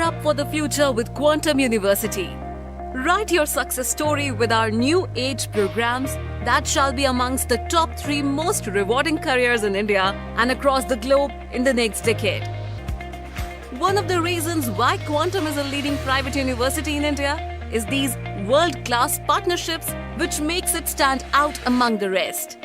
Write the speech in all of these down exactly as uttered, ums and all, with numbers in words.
Up for the future with Quantum University. Write your success story with our new age programs that shall be amongst the top three most rewarding careers in India and across the globe in the next decade. One of the reasons why Quantum is a leading private university in India is these world class partnerships, which makes it stand out among the rest.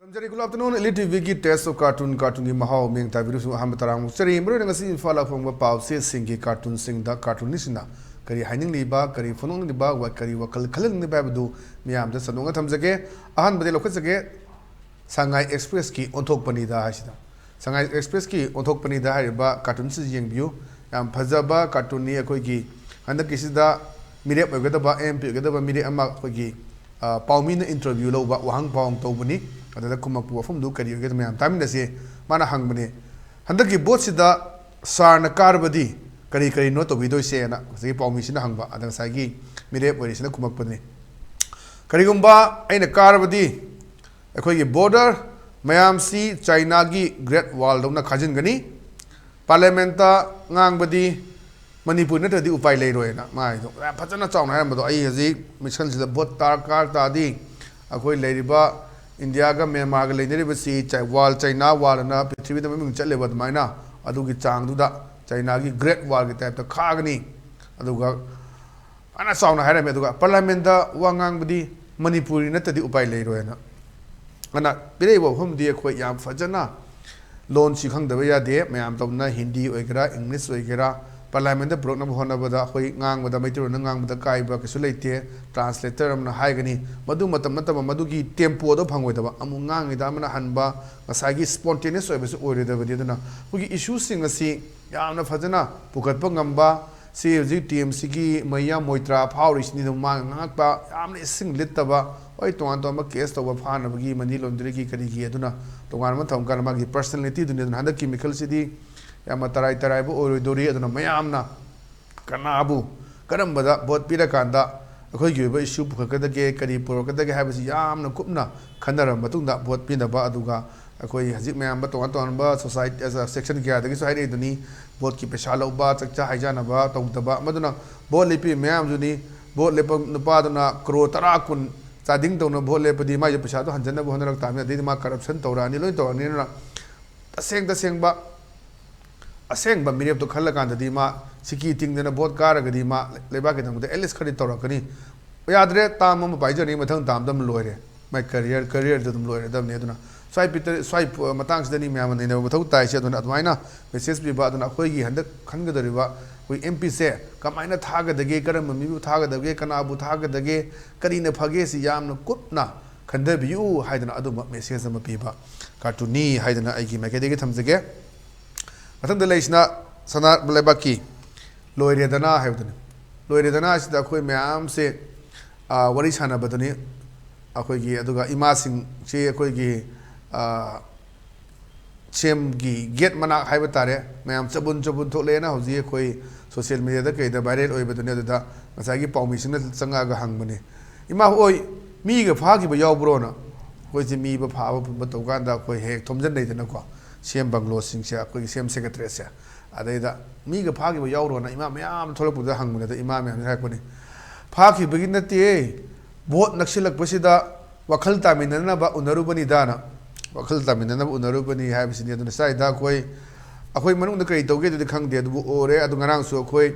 ꯈꯨꯔꯨꯝꯖꯔꯤ꯫ Good afternoon, Elite T ꯚꯤꯒꯤ Taste of Cartoon, ꯀꯥꯔꯇꯨꯟꯒꯤ ꯃꯍꯥꯎ ꯃꯤꯡ ꯇꯥꯕꯤꯔꯁꯨ ꯑꯍꯥꯟꯕ ꯇꯔꯥꯃꯨꯛ ꯆꯔꯤ꯫ ꯃꯔꯨꯑꯣꯏꯅ ꯉꯁꯤ ꯏꯝꯐꯥꯜꯗ ꯐꯣꯡꯕ ꯄꯥꯎꯆꯦꯁꯤꯡꯒꯤ ꯀꯥꯔꯇꯨꯟꯁꯤꯡꯗ ꯀꯥꯔꯇꯨꯟꯅꯤꯁꯤꯡꯅ ꯀꯔꯤ ꯍꯥꯏꯅꯤꯡꯂꯤꯕ, ꯀꯔꯤ ꯐꯣꯡꯗꯣꯛꯅꯤꯡꯂꯤꯕ, ꯋꯥ-, ꯀꯔꯤ ꯋꯥꯈꯜ ꯈꯜꯍꯟꯅꯤꯡꯂꯤꯕ ꯍꯥꯏꯕꯗꯨ ꯃꯤꯌꯥꯝꯗ ꯁꯟꯗꯣꯛꯅ ꯊꯝꯖꯒꯦ꯫ ꯑꯍꯥꯟꯕꯗꯤ ꯂꯧꯈꯠꯆꯒꯦ, ꯁꯉꯥꯏ ꯑꯦꯛꯁꯄ꯭ꯔꯦꯁꯀꯤ ꯑꯣꯟꯊꯣꯛꯄꯅꯤꯗ ꯍꯥꯏꯁꯤꯗ꯫ ꯁꯉꯥꯏ ꯑꯦꯛꯁꯄ꯭ꯔꯦꯁꯀꯤ ꯑꯣꯟꯊꯣꯛꯄꯅꯤꯗ ꯍꯥꯏꯔꯤꯕ ꯀꯥꯔꯇꯨꯟꯁꯤ ꯌꯦꯡꯕꯤꯌꯨ꯫ ꯌꯥꯝ ꯐꯖꯕ ꯀꯥꯔꯇꯨꯟꯅꯤ꯫ ꯑꯩꯈꯣꯏꯒꯤ ꯍꯟꯗꯛꯀꯤꯁꯤꯗ ꯃꯤꯔꯦꯞ ꯑꯣꯏꯒꯗꯕ, ꯑꯦꯝ ꯄꯤ ꯑꯣꯏꯒꯗꯕ ꯃꯤꯔꯦꯞ ꯑꯃ ꯑꯩꯈꯣꯏꯒꯤ, ꯑ, ꯄꯥꯎꯃꯤꯅ ꯏꯟꯇꯔꯚ꯭ꯌꯨ ꯂꯧꯕ, ꯋꯥꯍꯪ ꯄꯥꯎꯍꯪ ꯇꯧꯕꯅꯤ꯫ ꯑꯗꯨꯗ ꯈꯨꯝꯃꯛꯄ ꯋꯥꯐꯝꯗꯨ ꯀꯔꯤ ꯑꯣꯏꯒꯦꯗ ꯃꯌꯥꯝ ꯇꯥꯃꯤꯟꯅꯁꯤ꯫ ꯃꯥꯅ ꯍꯪꯕꯅꯦ, "ꯍꯟꯗꯛꯀꯤ ꯚꯣꯠꯁꯤꯗ ꯁꯥꯔꯅ ꯀꯥꯔꯕꯗꯤ ꯀꯔꯤ ꯀꯔꯤꯅꯣ ꯇꯧꯕꯤꯗꯣꯏꯁꯦꯅ?" ꯉꯁꯥꯏꯒꯤ ꯄꯥꯎꯃꯤꯁꯤꯅ ꯍꯪꯕ꯫ ꯑꯗ ꯉꯁꯥꯏꯒꯤ ꯃꯤꯔꯦꯞ ꯑꯣꯏꯔꯤꯁꯤꯅ ꯈꯨꯝꯃꯛꯄꯅꯤ, "ꯀꯔꯤꯒꯨꯝꯕ ꯑꯩꯅ ꯀꯥꯔꯕꯗꯤ ꯑꯩꯈꯣꯏꯒꯤ ꯕꯣꯔꯗꯔ ꯃꯌꯥꯝꯁꯤ ꯆꯥꯏꯅꯥꯒꯤ ꯒ꯭ꯔꯦꯠ ꯋꯥꯜꯗꯧꯅ ꯈꯥꯖꯤꯟꯒꯅꯤ꯫ ꯄꯥꯔꯂꯤꯌꯥꯃꯦꯟꯠꯇ ꯉꯥꯡꯕꯗꯤ ꯃꯅꯤꯄꯨꯔ ꯅꯠꯇ꯭ꯔꯗꯤ ꯎꯄꯥꯏ ꯂꯩꯔꯣꯏꯅ" ꯃꯥ ꯍꯥꯏꯗꯣ ꯌꯥꯝ ꯐꯖꯅ ꯆꯥꯎꯅ ꯍꯥꯏꯔꯝꯕꯗꯣ꯫ ꯑꯩ ꯍꯧꯖꯤꯛ ꯃꯤꯁꯟꯁꯤꯗ ꯚꯣꯠ ꯗꯔꯀꯥꯔ ꯇꯥꯗꯤ ꯑꯩꯈꯣꯏ ꯂꯩꯔꯤꯕ ꯏꯟꯗꯤꯌꯥꯒ ꯃ꯭ꯌꯥꯟꯃꯥꯔꯒ ꯂꯩꯅꯔꯤꯕꯁꯤ ꯆꯥꯏ-, ꯋꯥꯜ, ꯆꯥꯏꯅꯥ ꯋꯥꯜ ꯑꯅ ꯄ꯭ꯔꯤꯊꯤꯕꯤꯗ ꯃꯃꯤꯡ ꯆꯠꯂꯦꯕ꯫ ꯑꯗꯨꯃꯥꯏꯅ ꯑꯗꯨꯒꯤ ꯆꯥꯡꯗꯨꯗ ꯆꯥꯏꯅꯥꯒꯤ ꯒ꯭ꯔꯦꯠ ꯋꯥꯜꯒꯤ ꯇꯥꯏꯞꯇ ꯈꯥꯒꯅꯤ꯫ ꯑꯗꯨꯒ ꯐꯅ ꯆꯥꯎꯅ ꯍꯥꯏꯔꯝꯃꯦ꯫ ꯑꯗꯨꯒ ꯄꯥꯔꯂꯤꯌꯥꯃꯦꯟꯠꯇ ꯋꯥ ꯉꯥꯡꯕꯗꯤ ꯃꯅꯤꯄꯨꯔꯤ ꯅꯠꯇ꯭ꯔꯗꯤ ꯎꯄꯥꯏ ꯂꯩꯔꯣꯏꯅ꯫ ꯑꯗꯨꯅ ꯄꯤꯔꯛꯏꯕ ꯋꯥꯐꯝꯗꯤ ꯑꯩꯈꯣꯏ ꯌꯥꯝ ꯐꯖꯅ ꯂꯣꯟꯁꯤ ꯈꯪꯗꯕ ꯌꯥꯗꯦ꯫ ꯃꯌꯥꯝ ꯇꯧꯅ ꯍꯤꯟꯗꯤ ꯑꯣꯏꯒꯦꯔꯥ, ꯏꯪꯂꯤꯁ ꯑꯣꯏꯒꯦꯔꯥ, ꯄꯥꯔꯂꯤꯌꯥꯃꯦꯟꯗ ꯄꯨꯔꯛꯅꯕ ꯍꯣꯠꯅꯕꯗ ꯑꯩꯈꯣꯏ ꯉꯥꯡꯕꯗ, ꯃꯩꯇꯩꯂꯣꯟꯗ ꯉꯥꯡꯕꯗ ꯀꯥꯏꯕ ꯀꯩꯁꯨ ꯂꯩꯇꯦ꯫ ꯇ꯭ꯔꯥꯟꯁꯂꯦꯇꯔ ꯑꯃꯅ ꯍꯥꯏꯒꯅꯤ, ꯃꯗꯨ ꯃꯇꯝ ꯅꯠꯇꯕ, ꯃꯗꯨꯒꯤ ꯇꯦꯝꯄꯣꯗꯣ ꯐꯪꯉꯣꯏꯗꯕ꯫ ꯑꯃꯨꯛ ꯉꯥꯡꯉꯤꯗ ꯑꯃꯅ ꯍꯟꯕ, ꯉꯁꯥꯏꯒꯤ ꯁ꯭ꯄꯣꯟꯇꯦꯅꯤꯌꯁ ꯑꯣꯏꯕꯁꯨ ꯑꯣꯏꯔꯣꯏꯗꯕꯅꯤ꯫ ꯑꯗꯨꯅ ꯑꯩꯈꯣꯏꯒꯤ ꯏꯁꯨꯁꯤꯡ ꯑꯁꯤ ꯌꯥꯝꯅ ꯐꯖꯅ ꯄꯨꯈꯠꯄ ꯉꯝꯕ, ꯁꯤ ꯍꯧꯖꯤꯛ ꯇꯤ ꯑꯦꯝ ꯁꯤꯒꯤ ꯃꯩꯌꯥ ꯃꯣꯏꯇ꯭ꯔꯥ ꯐꯥꯎꯔꯤꯁꯤꯅꯤ꯫ ꯑꯗꯨꯝ ꯃꯥꯅ ꯉꯥꯡꯉꯛꯄ ꯌꯥꯝꯅ ꯏꯁꯤꯡ ꯂꯤꯠꯇꯕ, ꯍꯣꯏ, ꯇꯣꯉꯥꯟ ꯇꯣꯉꯥꯟꯕ ꯀꯦꯁ ꯇꯧꯕ, ꯐꯥꯅꯕꯒꯤ, ꯃꯅꯤ ꯂꯣꯟꯗ꯭ꯔꯤꯒꯤ, ꯀꯔꯤꯒꯤ, ꯑꯗꯨꯅ ꯇꯣꯉꯥꯟꯕ ꯊꯝꯈ꯭ꯔꯒ ꯃꯥꯒꯤ ꯄꯔꯁꯅꯦꯂꯤꯇꯤꯗꯨꯅꯤ꯫ ꯑꯗꯨꯅ ꯍꯟꯗꯛꯀꯤ ꯃꯤꯈꯜꯁꯤꯗꯤ ꯌꯥꯝꯅ ꯇꯔꯥꯏ ꯇꯔꯥꯏꯕ ꯑꯣꯏꯔꯣꯏꯗꯧꯔꯤ꯫ ꯑꯗꯨꯅ ꯃꯌꯥꯝꯅ ꯀꯅꯥꯕꯨ ꯀꯔꯝꯕꯗ ꯚꯣꯠ ꯄꯤꯔꯀꯥꯟꯗ ꯑꯩꯈꯣꯏꯒꯤ ꯑꯣꯏꯕ ꯏꯁꯨ ꯄꯨꯈꯠꯀꯗꯒꯦ, ꯀꯔꯤ ꯄꯨꯔꯛꯀꯗꯒꯦ ꯍꯥꯏꯕꯁꯤ ꯌꯥꯝꯅ ꯀꯨꯞꯅ ꯈꯟꯅꯔꯕ ꯃꯇꯨꯡꯗ ꯚꯣꯠ ꯄꯤꯅꯕ, ꯑꯗꯨꯒ ꯑꯩꯈꯣꯏ ꯍꯧꯖꯤꯛ ꯃꯌꯥꯝ ꯇꯣꯉꯥꯟ ꯇꯣꯉꯥꯟꯕ ꯁꯣꯁꯥꯏꯇꯤ, ꯁꯦꯛꯁꯟ ꯀꯌꯥꯗꯒꯤꯁꯨ ꯍꯥꯏꯔꯛꯏꯗꯨꯅꯤ, ꯚꯣꯠꯀꯤ ꯄꯩꯁꯥ ꯂꯧꯕ, ꯆꯥꯛꯆꯥ ꯍꯩꯖꯥꯟꯅꯕ ꯇꯧꯗꯕ꯫ ꯃꯗꯨꯅ ꯚꯣꯠ ꯂꯦꯞꯄꯤ ꯃꯌꯥꯝꯗꯨꯅꯤ, ꯚꯣꯠ ꯂꯦꯞꯄ ꯅꯨꯄꯥꯗꯨꯅ ꯀ꯭ꯔꯣꯔ ꯇꯔꯥ ꯀꯨꯟ ꯆꯥꯗꯤꯡ ꯇꯧꯅ ꯚꯣꯠ ꯂꯦꯞꯄꯗꯤ ꯃꯥꯏꯁꯨ ꯄꯩꯁꯥꯗꯣ ꯍꯟꯖꯅꯕ ꯍꯣꯠꯅꯔꯛ ꯇꯥꯕꯅꯤ, ꯑꯗꯩꯗꯤ ꯃꯥ ꯀꯔꯞꯁꯟ ꯇꯧꯔꯛꯑꯅꯤ, ꯂꯣꯏ ꯇꯧꯔꯛꯑꯅꯤ꯫ ꯑꯗꯨꯅ ꯇꯁꯦꯡ ꯇꯁꯦꯡꯕ ꯑꯁꯦꯡꯕ ꯃꯤꯔꯦꯞꯇꯣ ꯈꯜꯂꯀꯥꯟꯗꯗꯤ ꯃꯥ ꯁꯤꯀꯤ ꯇꯤꯡꯗꯅ ꯚꯣꯠ ꯀꯥꯔꯒꯗꯤ ꯃꯥ ꯂꯩꯕꯥꯛꯀꯤꯗꯃꯛꯇ ꯑꯦꯠꯂꯤꯁ ꯈꯔꯗꯤ ꯇꯧꯔꯛꯀꯅꯤ꯫ ꯌꯥꯗ꯭ꯔꯦ, ꯇꯥꯝ ꯑꯃ ꯄꯥꯏꯖꯔꯅꯤ, ꯃꯊꯪ ꯇꯥꯝꯗ ꯑꯗꯨꯝ ꯂꯣꯏꯔꯦ꯫ ꯃꯥꯏ ꯀꯦꯔꯤꯌꯔ, ꯀꯦꯔꯤꯌꯔꯗ ꯑꯗꯨꯝ ꯂꯣꯏꯔꯗꯕꯅꯤ꯫ ꯑꯗꯨꯅ ꯁ꯭ꯋꯥꯏ ꯄꯤꯇꯔ-, ꯁ꯭ꯋꯥꯏ ꯄ-, ꯃꯇꯥꯡꯁꯤꯗꯅꯤ ꯃꯌꯥꯝꯅ ꯅꯩꯅꯕ ꯃꯊꯧ ꯇꯥꯏꯁꯦ꯫ ꯑꯗꯨꯅ ꯑꯗꯨꯃꯥꯏꯅ ꯃꯦꯁꯦꯖ ꯄꯤꯕ, ꯑꯗꯨꯅ ꯑꯩꯈꯣꯏꯒꯤ ꯍꯟꯗꯛ ꯈꯟꯒꯗꯧꯔꯤꯕ ꯑꯩꯈꯣꯏ ꯑꯦꯝ ꯄꯤꯁꯦ ꯀꯃꯥꯏꯅ ꯊꯥꯒꯗꯒꯦ, ꯀꯔꯝꯕ ꯃꯤꯕꯨ ꯊꯥꯒꯗꯒꯦ, ꯀꯅꯥꯕꯨ ꯊꯥꯒꯗꯒꯦ, ꯀꯔꯤꯅ ꯐꯒꯦ, ꯁꯤ ꯌꯥꯝꯅ ꯀꯨꯞꯅ ꯈꯟꯊꯕꯤꯌꯨ ꯍꯥꯏꯗꯅ ꯑꯗꯨꯝꯕ ꯃꯦꯁꯦꯖ ꯑꯃ ꯄꯤꯕ ꯀꯥꯔꯇꯨꯟꯅꯤ ꯍꯥꯏꯗꯅ ꯑꯩꯒꯤ ꯃꯥꯏꯀꯩꯗꯒꯤ ꯊꯝꯖꯒꯦ꯫ ꯃꯊꯪꯗ ꯂꯩꯔꯤꯁꯤꯅ ꯁꯅꯥ ꯂꯩꯕꯥꯛꯀꯤ ꯂꯣꯏꯔꯦꯗꯅ ꯍꯥꯏꯕꯗꯨꯅꯤ꯫ ꯂꯣꯏꯔꯦꯗꯅ ꯑꯁꯤꯗ ꯑꯩꯈꯣꯏ ꯃꯌꯥꯝꯁꯦ, ꯑ, ꯋꯥꯔꯤ ꯁꯥꯟꯅꯕꯗꯨꯅꯤ꯫ ꯑꯩꯈꯣꯏꯒꯤ, ꯑꯗꯨꯒ ꯏꯃꯥꯁꯤꯡꯁꯤ ꯑꯩꯈꯣꯏꯒꯤ, ꯑ, ꯁꯦꯝꯒꯤ ꯒꯦꯠ ꯃꯅꯥꯛ ꯍꯥꯏꯕ ꯇꯥꯔꯦ, ꯃꯌꯥꯝ ꯆꯕꯨꯟ ꯆꯕꯨꯟ ꯊꯣꯛꯂꯛꯑꯦꯅ ꯍꯧꯖꯤꯛ ꯑꯩꯈꯣꯏ ꯁꯣꯁꯤꯌꯦꯜ ꯃꯦꯗꯤꯌꯥꯗ ꯀꯩꯗ ꯚꯥꯏꯔꯦꯜ ꯑꯣꯏꯕꯗꯨꯅꯤ꯫ ꯑꯗꯨꯗ ꯉꯁꯥꯏꯒꯤ ꯄꯥꯎꯃꯤꯁꯤꯡꯅ ꯆꯪꯉꯛꯑꯒ ꯍꯪꯕꯅꯦ, "ꯏꯃꯥ ꯍꯣꯏ, ꯃꯤꯒ ꯐꯥꯈꯤꯕ ꯌꯥꯎꯕ꯭ꯔꯣꯅ?" ꯑꯩꯈꯣꯏꯁꯦ ꯃꯤꯕ ꯐꯥꯕ ꯄꯨꯝꯕ ꯇꯧꯀꯥꯟꯗ ꯑꯩꯈꯣꯏ ꯍꯦꯛ ꯊꯣꯝꯖꯤꯟꯅꯩꯗꯅꯀꯣ, ꯁꯤ ꯑꯦꯝ ꯕꯪꯒ꯭ꯂꯣꯁꯤꯡꯁꯦ, ꯑꯩꯈꯣꯏꯒꯤ ꯁꯤ ꯑꯦꯝ ꯁꯦꯀ꯭ꯔꯦꯇꯔꯤꯁꯦ꯫ ꯑꯗꯩꯗ ꯃꯤꯒ ꯐꯥꯈꯤꯕ ꯌꯥꯎꯔꯣꯅ ꯏꯃꯥ ꯃꯌꯥꯝ ꯊꯣꯛꯂꯛꯄꯗꯨꯗ ꯍꯪꯕꯅꯦ꯫ ꯑꯗ ꯏꯃꯥ ꯃꯌꯥꯝꯁꯤꯅ ꯍꯥꯏꯔꯛꯄꯅꯤ, "ꯐꯥꯈꯤꯕꯒꯤ ꯅꯠꯇꯦ, ꯚꯣꯠ ꯅꯛꯁꯤꯜꯂꯛꯄꯁꯤꯗ ꯋꯥꯈꯜ ꯇꯥꯃꯤꯟꯅꯅꯕ ꯎꯅꯔꯨꯕꯅꯤꯗꯥꯅ, ꯋꯥꯈꯜ ꯇꯥꯃꯤꯟꯅꯅꯕ ꯎꯅꯔꯨꯕꯅꯤ" ꯍꯥꯏꯕꯁꯤꯅꯤ꯫ ꯑꯗꯨꯅ ꯁ꯭ꯋꯥꯏꯗ ꯑꯩꯈꯣꯏ, ꯑꯩꯈꯣꯏ ꯃꯅꯨꯡꯗ ꯀꯔꯤ ꯇꯧꯒꯦ ꯑꯗꯨꯗꯤ ꯈꯪꯗꯦ, ꯑꯗꯨꯕꯨ ꯑꯣꯏꯔꯦ꯫ ꯑꯗꯨ ꯉꯔꯥꯡꯁꯨ ꯑꯩꯈꯣꯏ,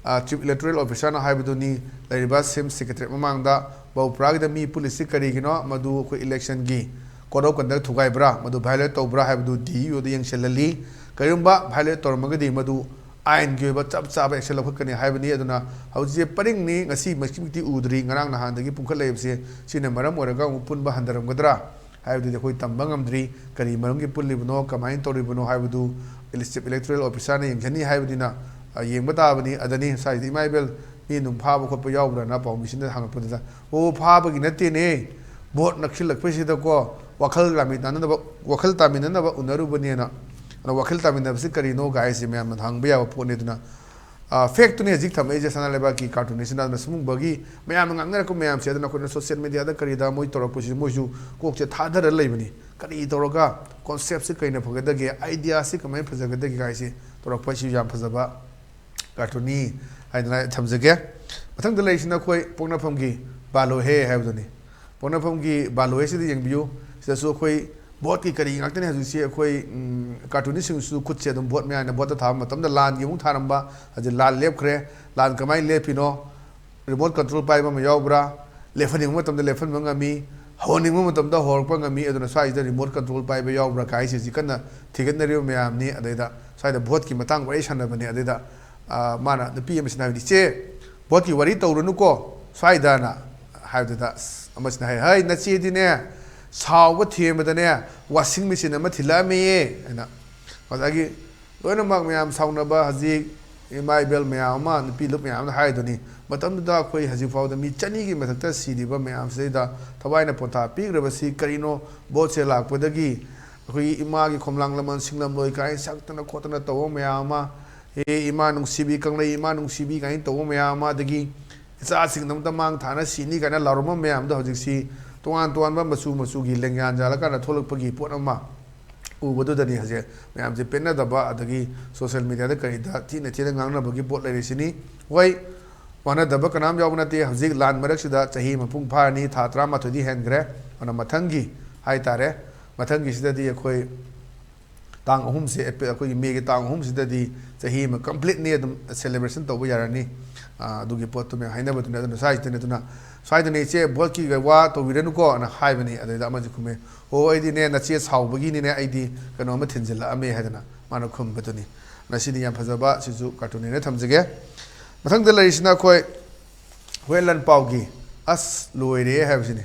ꯑ, ꯆꯤꯐ ꯏꯂꯦꯛꯇꯣꯔꯦꯜ ꯑꯣꯐꯤꯁꯥꯔꯅ ꯍꯥꯏꯕꯗꯨꯅꯤ, ꯂꯩꯔꯤꯕ ꯁꯤ ꯑꯦꯝ ꯁꯦꯀ꯭ꯔꯦꯇꯔꯤ ꯃꯃꯥꯡꯗ ꯕꯧꯄ꯭ꯔꯥꯒꯤꯗ ꯃꯤ ꯄꯨꯜꯂꯤꯁꯤ ꯀꯔꯤꯒꯤꯅꯣ, ꯃꯗꯨ ꯑꯩꯈꯣꯏ ꯏꯂꯦꯛꯁꯟꯒꯤ ꯀꯣꯗ ꯑꯣꯐ ꯀꯟꯗꯛ ꯊꯨꯒꯥꯏꯕ꯭ꯔꯥ, ꯃꯗꯨ ꯚꯥꯏꯑꯣꯂꯦꯠ ꯇꯧꯕ꯭ꯔꯥ ꯍꯥꯏꯕꯗꯨ ꯗꯤ ꯏ ꯑꯣꯗ ꯌꯦꯡꯁꯤꯜꯍꯜꯂꯤ꯫ ꯀꯔꯤꯒꯨꯝꯕ ꯚꯥꯏꯑꯣꯂꯦꯠ ꯇꯧꯔꯝꯃꯒꯗꯤ ꯃꯗꯨ ꯑꯥꯏꯟꯒꯤ ꯑꯣꯏꯕ ꯆꯞ ꯆꯥꯕ action ꯂꯧꯈꯠꯀꯅꯤ ꯍꯥꯏꯕꯅꯤ꯫ ꯑꯗꯨꯅ ꯍꯧꯖꯤꯛꯁꯦ ꯄꯔꯤꯡꯅꯤ, ꯉꯁꯤ ꯃꯁꯤꯃꯛꯇꯤ ꯎꯗ꯭ꯔꯤ, ꯉꯔꯥꯡ ꯅꯍꯥꯟꯗꯒꯤ ꯄꯨꯡꯈꯠꯂꯛꯏꯕꯁꯦ꯫ ꯁꯤꯅ ꯃꯔꯝ ꯑꯣꯏꯔꯒ ꯑꯃꯨꯛ ꯄꯨꯟꯕ ꯍꯟꯊꯔꯝꯒꯗ꯭ꯔꯥ ꯍꯥꯏꯕꯗꯨꯗꯤ ꯑꯩꯈꯣꯏ ꯇꯝꯕ ꯉꯝꯗ꯭ꯔꯤ꯫ ꯀꯔꯤ ꯃꯔꯝꯒꯤ ꯄꯨꯜꯂꯤꯕꯅꯣ, ꯀꯃꯥꯏꯅ ꯇꯧꯔꯤꯕꯅꯣ ꯍꯥꯏꯕꯗꯨ Chief Electoral Officerꯅ ꯌꯦꯡꯁꯤꯟꯅꯤ ꯍꯥꯏꯕꯅꯤꯅ, ꯑ, ꯌꯦꯡꯕ ꯇꯥꯕꯅꯤ꯫ ꯑꯗꯅꯤ ꯉꯁꯥꯏꯗꯤ, "ꯏꯃꯥ ꯏꯕꯦꯜ, ꯃꯤ ꯅꯨꯡ ꯐꯥꯕ ꯈꯣꯠꯄ ꯌꯥꯎꯕ꯭ꯔꯥꯅ?" ꯄꯥꯎꯃꯤꯁꯤꯡꯅ ꯍꯪꯉꯛꯄꯗꯨꯗ, "ꯑꯣ, ꯐꯥꯕꯒꯤ ꯅꯠꯇꯦꯅꯦ, vote ꯅꯛꯁꯤꯜꯂꯛꯄꯁꯤꯗꯀꯣ ꯋꯥꯈꯜ ꯂꯥꯃꯤꯟꯅꯅꯕ, ꯋꯥꯈꯜ ꯇꯥꯃꯤꯟꯅꯅꯕ ꯎꯅꯔꯨꯕꯅꯦꯅ"꯫ ꯑꯗꯣ ꯋꯥꯈꯜ ꯇꯥꯃꯤꯟꯅꯕꯁꯤ ꯀꯔꯤꯅꯣ ꯀꯥꯏꯁꯦ ꯃꯌꯥꯝꯅ ꯍꯪꯕ ꯌꯥꯕ ꯄꯣꯠꯅꯤ꯫ ꯑꯗꯨꯅ, ꯑ, factꯇꯨꯅꯤ ꯍꯧꯖꯤꯛ ꯊꯝꯃꯛꯏꯁꯦ ꯁꯅꯥ ꯂꯩꯕꯥꯛꯀꯤ cartoonistꯁꯤꯡꯅ꯫ ꯑꯗꯨꯅ ꯁꯤꯒꯨꯝꯕꯒꯤ ꯃꯌꯥꯝꯅ ꯉꯥꯡꯅꯔꯛꯄ ꯃꯌꯥꯝꯁꯦ, ꯑꯗꯨꯅ ꯑꯩꯈꯣꯏꯅ social mediaꯗ ꯀꯔꯤꯗ ꯃꯣꯏ ꯇꯧꯔꯛꯄꯁꯤ ꯃꯣꯏꯁꯨ ꯀꯣꯛꯁꯦ ꯊꯥꯗꯔ ꯂꯩꯕꯅꯤ꯫ ꯀꯔꯤ ꯇꯧꯔꯒ conceptꯁꯤ ꯀꯩꯅ ꯐꯒꯗꯒꯦ, ideaꯁꯤ ꯀꯃꯥꯏꯅ ꯐꯖꯒꯗꯒꯦ ꯀꯥꯏꯁꯦ ꯇꯧꯔꯛꯄ꯫ ꯑꯩꯁꯤ ꯌꯥꯝ ꯐꯖꯕ cartoonꯅꯤ ꯍꯥꯏꯗꯅ ꯊꯝꯖꯒꯦ꯫ ꯃꯊꯪꯗ ꯂꯩꯔꯤꯁꯤꯅ ꯑꯩꯈꯣꯏ ꯄꯣꯛꯅꯐꯝꯒꯤ ꯕꯥꯂꯣꯍꯦ ꯍꯥꯏꯕꯗꯨꯅꯤ꯫ ꯄꯣꯛꯅꯐꯝꯒꯤ ꯕꯥꯂꯣꯍꯦꯁꯤꯗ ꯌꯦꯡꯕꯤꯌꯨ꯫ ꯁꯤꯗꯁꯨ ꯑꯩꯈꯣꯏ voteꯀꯤ ꯀꯔꯤ ꯉꯥꯛꯇꯅꯤ ꯍꯧꯖꯤꯛꯁꯤ꯫ ꯑꯩꯈꯣꯏ, ꯎꯝ, cartoonistꯁꯤꯡꯁꯨ ꯈꯨꯠꯁꯦ ꯑꯗꯨꯝ vote ꯃꯌꯥꯅ voteꯇ ꯊꯥꯕ ꯃꯇꯝꯗ ꯂꯥꯟꯒꯤ ꯑꯃꯨꯛ ꯊꯥꯔꯝꯕ, ꯍꯧꯖꯤꯛ ꯂꯥꯟ ꯂꯦꯞꯈ꯭ꯔꯦ꯫ ꯂꯥꯟ ꯀꯃꯥꯏꯅ ꯂꯦꯞꯄꯤꯅꯣ? Remote control ꯄꯥꯏꯕ ꯑꯃ ꯌꯥꯎꯕ꯭ꯔꯥ? ꯂꯦꯞꯍꯟꯅꯤꯡꯕ ꯃꯇꯝꯗ ꯂꯦꯞꯍꯟꯕ ꯉꯝꯃꯤ, ꯍꯧꯍꯟꯅꯤꯡꯕ ꯃꯇꯝꯗ ꯍꯧꯔꯛꯄ ꯉꯝꯃꯤ꯫ ꯑꯗꯨꯅ ꯁ꯭ꯋꯥꯏꯁꯤꯗ remote control ꯄꯥꯏꯕ ꯌꯥꯎꯕ꯭ꯔꯥ ꯀꯥꯏꯁꯤꯁꯤ ꯀꯟꯅ ꯊꯤꯒꯠꯅꯔꯤꯕ ꯃꯌꯥꯝꯅꯤ꯫ ꯑꯗꯩꯗ ꯁ꯭ꯋꯥꯏꯗ voteꯀꯤ ꯃꯇꯥꯡ ꯋꯥꯔꯤ ꯁꯥꯟꯅꯕꯅꯤ꯫ ꯑꯗꯩꯗ, ꯑ, ꯃꯥꯅ, ꯅꯨꯄꯤ ꯑꯃꯁꯤꯅ ꯍꯥꯏꯕꯅꯤ, "ꯏꯆꯦ, voteꯀꯤ ꯋꯥꯔꯤ ꯇꯧꯔꯨꯅꯨꯀꯣ ꯁ꯭ꯋꯥꯏꯗꯅ" ꯍꯥꯏꯕꯗꯨꯗ, ꯑꯁ, ꯑꯃꯁꯤꯅ ꯍꯥꯏ, "ꯍꯩ, ꯅꯆꯦꯗꯤꯅꯦ, ꯁꯥꯎꯕ ꯊꯦꯝꯕꯗꯅꯦ, washing machine ꯑꯃ ꯊꯤꯜꯂꯛꯑꯝꯃꯦꯌꯦ" ꯍꯥꯏꯅ꯫ ꯉꯁꯥꯏꯒꯤ ꯂꯣꯏꯅꯃꯛ ꯃꯌꯥꯝ ꯁꯥꯎꯅꯕ, ꯍꯧꯖꯤꯛ ꯏꯃꯥ ꯏꯕꯦꯜ ꯃꯌꯥꯝ ꯑꯃ, ꯅꯨꯄꯤ ꯂꯨꯞ ꯃꯌꯥꯝ ꯑꯃꯅ ꯍꯥꯏꯗꯨꯅꯤ꯫ ꯃꯇꯝꯗꯨꯗ ꯑꯩꯈꯣꯏ ꯍꯧꯖꯤꯛ ꯐꯥꯎꯗ ꯃꯤ ꯆꯅꯤꯒꯤ ꯃꯊꯛꯇ ꯁꯤꯔꯤꯕ ꯃꯌꯥꯝꯁꯤꯗꯩꯗ ꯊꯋꯥꯏꯅ ꯄꯣꯟꯊꯥ ꯄꯤꯈ꯭ꯔꯕꯁꯤ ꯀꯔꯤꯅꯣ? Voteꯁꯦ ꯂꯥꯛꯄꯗꯒꯤ ꯑꯩꯈꯣꯏꯒꯤ ꯏꯃꯥꯒꯤ ꯈꯣꯝꯂꯥꯡ ꯂꯃꯟ ꯁꯤꯡꯂꯝꯂꯣꯏ ꯀꯥꯏꯅ ꯁꯛꯇꯅ ꯈꯣꯠꯇꯅ ꯇꯧꯕ ꯃꯌꯥꯝ ꯑꯃ, "ꯑꯦ, ꯏꯃꯥ ꯅꯨꯡꯁꯤꯕꯤ, ꯀꯪꯂꯩ ꯏꯃꯥ ꯅꯨꯡꯁꯤꯕꯤ" ꯀꯥꯏꯅ ꯇꯧꯕ ꯃꯌꯥꯝ ꯑꯃ, ꯑꯗꯒꯤ ꯏꯆꯥꯁꯤꯡꯗꯃꯛꯇ ꯃꯥꯡ ꯊꯥꯅ ꯁꯤꯅꯤ ꯀꯥꯏꯅ ꯂꯥꯎꯔꯝꯕ ꯃꯌꯥꯝꯗꯣ ꯍꯧꯖꯤꯛꯁꯤ ꯇꯣꯉꯥꯟ ꯇꯣꯉꯥꯟꯕ ꯃꯆꯨ ꯃꯆꯨꯒꯤ ꯂꯦꯡꯌꯥꯟ ꯌꯥꯜꯂꯀꯥꯟꯗ ꯊꯣꯛꯂꯛꯄꯒꯤ ꯄꯣꯠ ꯑꯃ ꯎꯕꯗꯨꯗꯅꯤ ꯍꯧꯖꯤꯛ ꯃꯌꯥꯝꯁꯦ ꯄꯦꯟꯅꯗꯕ, ꯑꯗꯒꯤ social mediaꯗ ꯀꯔꯤꯗ ꯊꯤꯅ ꯊꯤꯅ ꯉꯥꯡꯅꯕꯒꯤ ꯄꯣꯠ ꯂꯩꯔꯤꯁꯤꯅꯤ꯫ ꯍꯣꯏ, ꯋꯥꯅꯗꯕ ꯀꯅꯥꯝ ꯌꯥꯎꯕ ꯅꯠꯇꯦ꯫ ꯍꯧꯖꯤꯛ ꯂꯥꯟ ꯃꯔꯛꯁꯤꯗ ꯆꯍꯤ ꯃꯄꯨꯡ ꯐꯥꯔꯅꯤ, ꯊꯥ ꯇꯔꯥꯃꯥꯊꯣꯏꯗꯤ ꯍꯦꯟꯈ꯭ꯔꯦ꯫ ꯑꯗꯨꯅ ꯃꯊꯪꯒꯤ ꯍꯥꯏꯇꯥꯔꯦ, ꯃꯊꯪꯒꯤꯁꯤꯗꯗꯤ ꯑꯩꯈꯣꯏ ꯇꯥꯡ ꯑꯍꯨꯝꯁꯦ, ꯑꯦꯄ꯭ꯔꯤꯜ, ꯑꯩꯈꯣꯏꯒꯤ ꯃꯦꯒꯤ ꯇꯥꯡ ꯑꯍꯨꯝꯁꯤꯗꯗꯤ ꯆꯍꯤ ꯑꯃ completeꯅꯤ, ꯑꯗꯨꯝ celebration ꯇꯧꯕ ꯌꯥꯔꯅꯤ꯫ ꯑꯥ, ꯑꯗꯨꯒꯤ ꯄꯣꯠꯇꯨ ꯃꯌꯥꯝ ꯍꯥꯏꯅꯕꯗꯨꯅꯤ꯫ ꯑꯗꯨꯅ ꯁ꯭ꯋꯥꯏꯁꯤꯗꯅꯤ꯫ ꯑꯗꯨꯅ ꯁ꯭ꯋꯥꯏꯗꯅꯦ, "ꯏꯆꯦ, voteꯀꯤ ꯋꯥ ꯇꯧꯕꯤꯔꯅꯨꯀꯣ" ꯑꯅ ꯍꯥꯏꯕꯅꯤ꯫ ꯑꯗꯩꯗ ꯑꯃꯁꯤ ꯈꯨꯝꯃꯦ, "ꯑꯣ, ꯑꯩꯗꯤꯅꯦ, ꯅꯆꯦ ꯁꯥꯎꯕꯒꯤꯅꯤꯅꯦ, ꯑꯩꯗꯤ ꯀꯩꯅꯣꯝꯃ ꯊꯤꯟꯖꯤꯜꯂꯛꯑꯝꯃꯦ" ꯍꯥꯏꯗꯅ ꯃꯥꯅ ꯈꯨꯝꯕꯗꯨꯅꯤ꯫ ꯉꯁꯤꯗꯤ ꯌꯥꯝ ꯐꯖꯕ ꯁꯤꯁꯨ cartoon ꯍꯥꯏꯅ ꯊꯝꯖꯒꯦ꯫ ꯃꯊꯪꯗ ꯂꯩꯔꯤꯁꯤꯅ ꯑꯩꯈꯣꯏ ꯍꯨꯔꯦꯟ ꯂꯥꯟ ꯄꯥꯎꯒꯤ ꯑꯁ ꯂꯣꯏꯔꯦ ꯍꯥꯏꯕꯁꯤꯅꯤ꯫